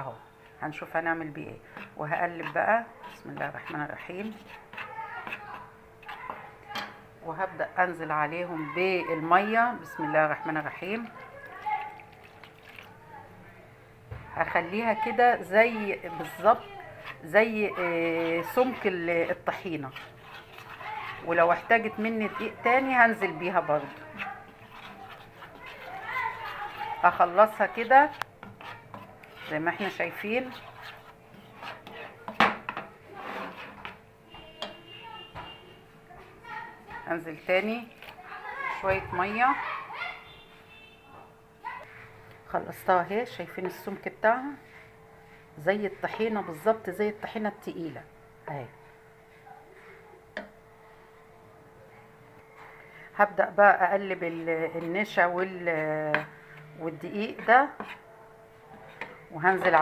اهو، هنشوف هنعمل بيه ايه. وهقلب بقى، بسم الله الرحمن الرحيم. وهبدأ انزل عليهم بالمية، بسم الله الرحمن الرحيم. هخليها كده زي بالظبط زي سمك الطحينة، ولو احتاجت مني دقيق تاني هنزل بيها برضو. هخلصها كده زي ما احنا شايفين. انزل تاني شوية مية. خلصتها اهي، شايفين السمك بتاعها زي الطحينة بالظبط، زي الطحينة التقيلة اهي. هبدأ بقى اقلب النشا والدقيق ده، وهنزل عليه.